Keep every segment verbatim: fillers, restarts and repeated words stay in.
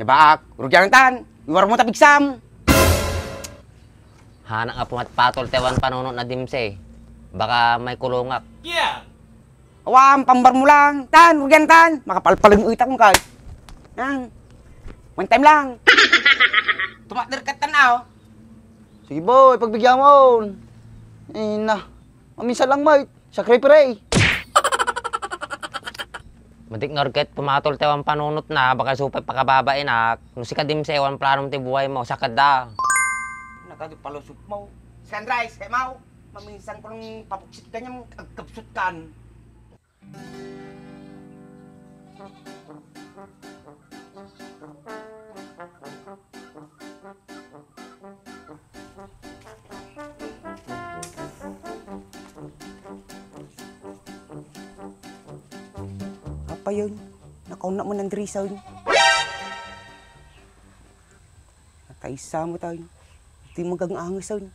Nia baak, rugiantan, iwarmo ta pigsam. Hanak nga pumatpatol ti awan panunot na dimse. Baka may kulongak. Awan, pambar mo lang. Tan, rugiantan. Makapalpaling utak mo kay. Yan. One time lang. Tumakder ka tan, ah. Sige, boy, pagbigyan mo. Ay, na. Maminsan lang, mate. Sakre, pre. Matik nga rugiat pumatol ti awan panunot na, baka supay pakababainak. No sika dimse, awan planom ti buhay mo, sakadda. Nakadi palusot mo. Sunrise, kay mo. Maminsan ko nang papuksit ka niya, agkabsut kan. Apa yun? Nakauna mo ng Andresa yun. Nakaisa mo tayo. Di magang angas yun.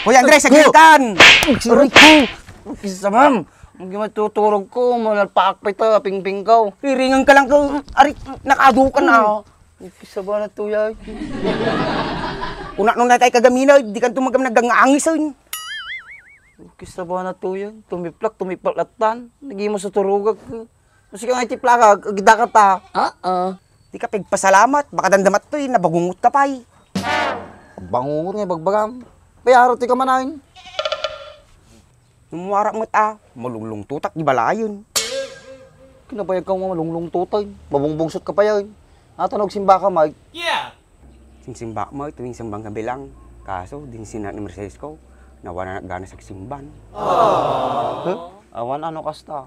Hoy, Andres, saglit kan! Aray ko! Kisa, ma'am. Ang gimatuturog ko, manalpaak pa ito, pingping ko. Iringan ka lang ko. Aray, nakadukan na, oh. Kisa ba na to, yay? Una, nung natay kagamina, di ka tumagam nagangangis, oh. Kisa ba na to, yay? Tumiplak, tumiplak latan. Nagimo sa turugag ko. Masika nga iti plakag, agdaka ta. Oo. Di ka pigpasalamat, baka dandamat to'y nabangungot ka pa'y. Bangungot nga ibagbagam. Payaro ti kamanayon. Numuara met a, malunglungtutak di balayen. Kinabayag ka nga malunglungtutay. Mabungbungsot ka pa yan. Natanog simba ka, Mike. Simsimba mo, tuwing simbang gabi lang. Kaso, din sina ni Mercedes ko, nawanan gana sa simban. Huh? Awan ano kasta.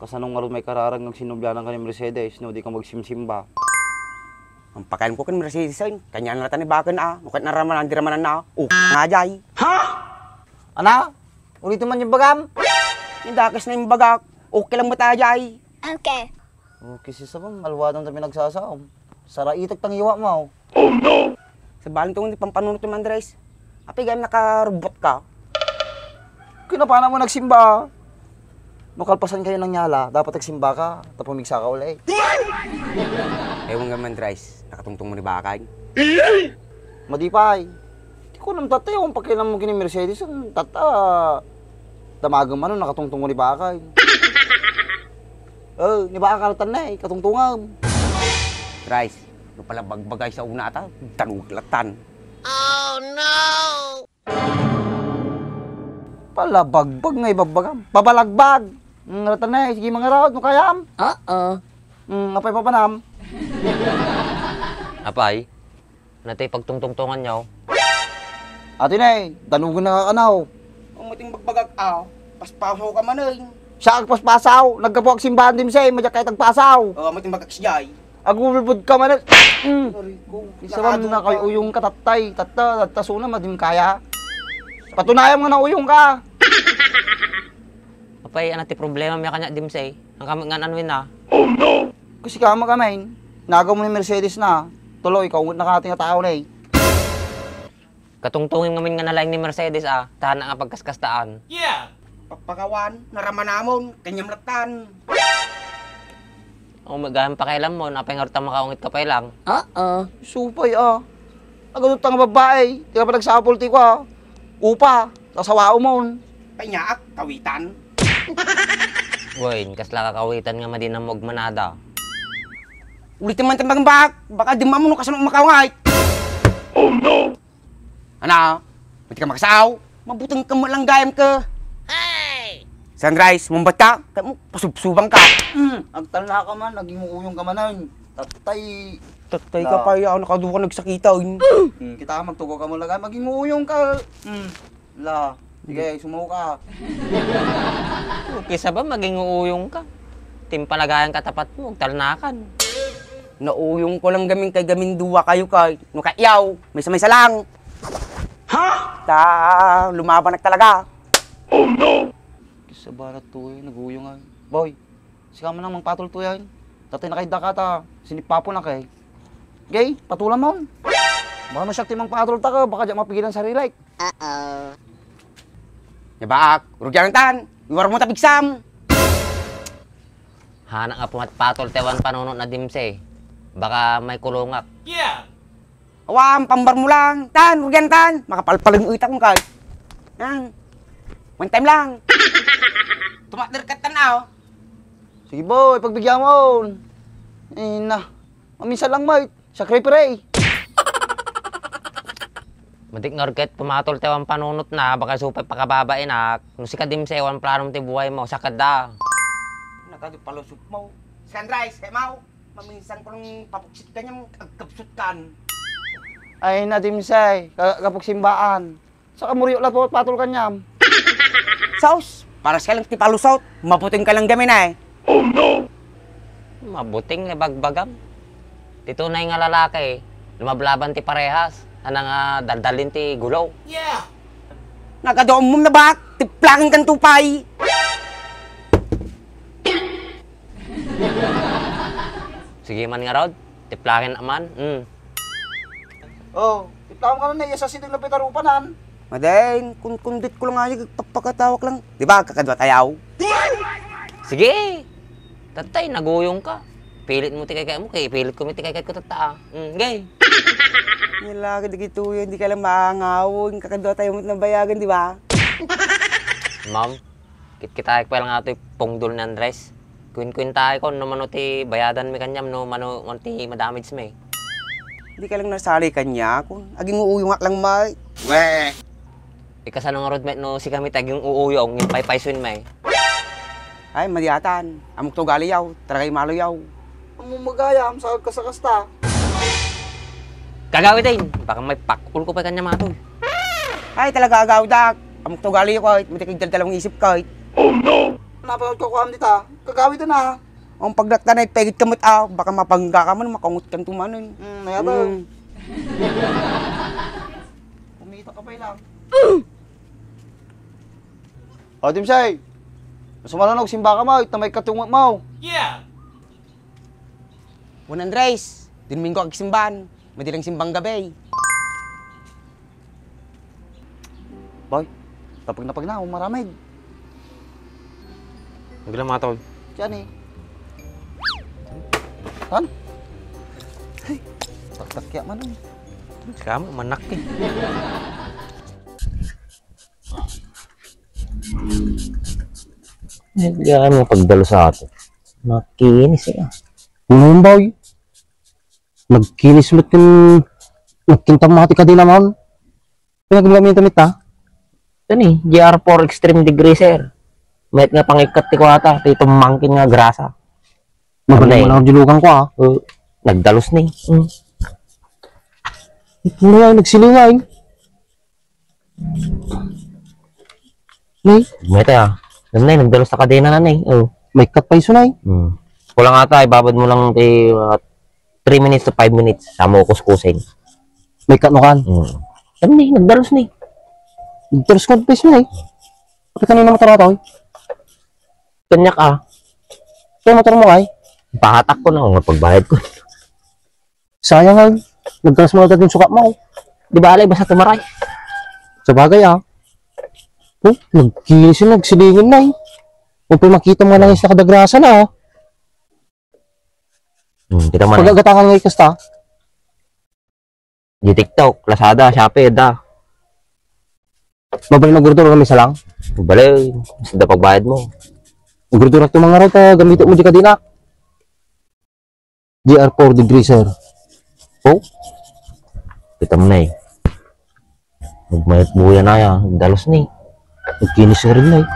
Kasano ngarud may kararag nagsinublianan ka ni Mercedes, no, di ka magsimsimba? Ang pakayan ko kan Mercedes, ay, kanya na tan ni baken, ah. Nukat na ramanan, di ramanan na, oh, nga jay. Ha? Ana? Ulitin man yung bagam? Yung dakas na yung bagak, okay lang ba tayo, ay? Okay. Okay, si Sabang, alwadang ta pinagsasaom. Saraitak tang iwa mo. Oh, no! Sa baling tungod ni pampanunot ni Andres. Api, gayam nakarubot ka. Kinapana mo nagsimba. Makalpasan kayo ng nyala, dapat nagsimba ka, tapos migsa ka uli. Ewan nga, Andres, nakatungtong mo ni bakay. Madipay. Di ko nam tatta, yung pakialam mo kini Mercedes, ang tatta, damagan man, nakatungtong mo ni bakay. Oh, ni bakay kalatan na eh, katungtungan. Rice, no pala bagbagay sa una ata, tanong latan. Oh, no! Palabagbag nga ibagbagam. Pabalagbag! Mm, ratan na eh, sige mga raot, no kayam? Oo. Mm, apay papanam? Apay? Natay pagtungtungtungan niyo. Ati na eh, danugan na kakanaw. Ang mating bagbagak, ah, paspasaw ka man eh. Siya agpaspasaw, nagkapuag simbahan din siya eh, madyak kayo tagpasaw. Oh, ang mating bagak siya eh. Agulbud ka man eh. Mm. Aray ko, isa man nakadua na kayo uyong ka, tatay, tatta, tatta, suna, madim kaya. Patunayan mo na uyong ka. Apay, ano ti problema mi kanya, Dimsay? Ang kami nga anwin na. Oh, no! Kasi kama kami, nagaw mo ni Mercedes na. Tuloy, kaungot na kating nga tao na eh. Katungtungin ngamin nga nalaing ni Mercedes, ah. Tahan na nga pagkaskastaan. Yeah! Papakawan, naramanamon, kanyam latan. O, magayang pakialam mo, napay nga rita makaungit ka pa lang. Ah, ah. Supay, ah. Agadot nga babae, di ka pa nagsapol ti kwa. Upa, sasawaomon. Panyaak, kawitan. Wen, kasla kakawitan nga madi na mo agmanada. Ulit naman tambang bak, baka di mamuno kasano makawangay. Oh no! Ana, pwede ka makasao? Mabutang ka mo lang gayam ka. Hey! Sunrise, mumbat ka? Kaya mo, pasubsubang ka. Mm, agtalna ka man, naging uuyong ka man, ay. Tatay. Tatay ka pa, ya, nakaduka nagsakita, eh. Mm, kita ka, magtugaw ka mo lang, ay, maging uuyong ka. Mm, la. Sige, sumaw ka. Okay, sa ba, maging uuyong ka. Timpalagayan ka tapat mo, agtalnakan. Nauyong ko lang gamin kay gamin duwa kayo kay, no kaiyaw, may sa may salang. Ha? Ta, lumaban na talaga. Oh no! Kisa barat to eh, naguyong ay. Boy, sika man ang mangpatol to yan. Tatay na kay dakata, sinipapon na kay. Gay, patulan mo. Baka masyak ti mangpatol ta ka, baka di mapigilan sa relay. Uh-oh. Yabaak, urugyan tan, iwar mo tapigsam. Hanak nga pumatpatol ti awan panunot na dimse. Baka may kulungak. Awan, pambar mo lang. Tan, rugian tan. Makapalpaling utak mo kay. Yan. One time lang. Tumakder ka tan, ah, oh. Sige, boy, pagbigyan mo. Ay, na. Maminsan lang, mate. Sakre, pre. Madik nga rugiat, pumatol ti awan panunot na, baka supay pakababainak. No sika dimse, awan planom ti buhay mo, sakit da. Nakadi palusot mo. Sunrise, hemaw. Maminsan ko nung papuksit ka niyam, agkabsut kan. Ay, na, dimse, ka-, kapagsimbaan. Saka muriyo la po, patol kaniam. Saus, para siya lang ti palusot. Mabuting ka lang gamin, eh. Mabuting nga bagbagam. Ti tunay nga lalaki, lumablaban ti parehas. Sana nga daldalin ti gulo. Nakaduam mo na ba? Tiplakin kan tupay. Sige man nga, Rod. Tiplakin man. Mm. Oh, tiplakan ka na, iya sa siding na pitarupanan. Madain, kunkundit ko lang nga, agpapakatawak lang. Di ba, kakadwa tayaw? Sige! Tatay, naguyong ka. Pilit mo ti kaykay mo, kay pilit ko ti kaykay ko, tata, ah. Mm, gay. Nila, kadagito yan, di ka lang maangawon. Kakadwa tayaw mo nabayagan, di ba? Ma'am, kitkitaek pay lang atoy pungdol ni Andres. Kuinkuintaek kon no mano ti bayadanmi kaniam no mano, mano ti madamage mi. Di ka lang nasali kaniak. Aging-uuyongak lang, may. Weh! Ikasano ngarud met no sikami ti aging-uuyong, ngem paypaysuenmi. Ay, madiatan. Ammok ti ugaliyo, taragay maloyo. Ammom gayam, sa kasta-kasta. Kagawid ay, baka may pakul ko pay kaniam atoy. Ay, talaga, agawdak. Ammok ti ugaliyo, kay, matikig daldalawang isip, kay. Oh, no! Napanood ko kuam dita. Kagawid na. Ang pagdakta na ipegit ka met, ah, baka mapangga ka man, makaungot kan tumanen. Mm, nayata. Mm. Kumita ka pa lang. O, Timsay. Mas malanog, simba ka mo, ita may katungot mo. Juan Andres, Domingo agsimban, madilang simbang gabi. Boy, tapag na pagna, umaramid. Magla matod. Diyan eh. Tan? Hey, taktak kaya man eh. Kamo, manak eh. Ay, kaya nga pagdalo sa atin. Makinis eh. Ano yun, boy? Nagkinis met ken nagkintamati ka din naman. Pinagmamit-amit, ha? Ito ni, G R four Extreme Degreaser. Mayat nga pangikkat ti kuwata, ti tumangkin nga grasa. Magaling mo lang ang dilugan ko, ha? Uh, nagdalus ni. Mm. Ito na yan, nagsilingan. Nay? Mayat, ah. Ano na, nagdalus sa kadena na, nay. Oh. May cut pa iso, nay. Hmm. Kulang ata, ibabad mo lang ti, uh, three minutes to five minutes. Sa mo kuskusin. May cut no kan? Hmm. Ano ni, nagdalus ni. Nagdalus ka pa iso, nay. Pati kanina motor ata, oy. Kanyak, ah. Ito motor mo, ay. Pahatak ko na, oh, pagbayad ko. Sayang, ay. Nagkalas mo agad yung sukat mo. Di ba, alay, basta tumaray. Sa bagay, ah. Oh, nagkinis yun, nagsilingan na, eh. Kung pa makita mo lang yung sa kadagrasan, ah. Hmm, kita mo na. Pag-agatakan nga ikasta. Di TikTok, Lazada, Shopee, da. Mabali na gurdura kami sa lang? Bale, sa da pagbayad mo. Gurdura ito mga raw, ta gamito mo di kadina. G R four Degreaser. Oh? Kita mo na eh. Nagmayat buya na ya. Dalos ni. Nagkinis ka rin na eh.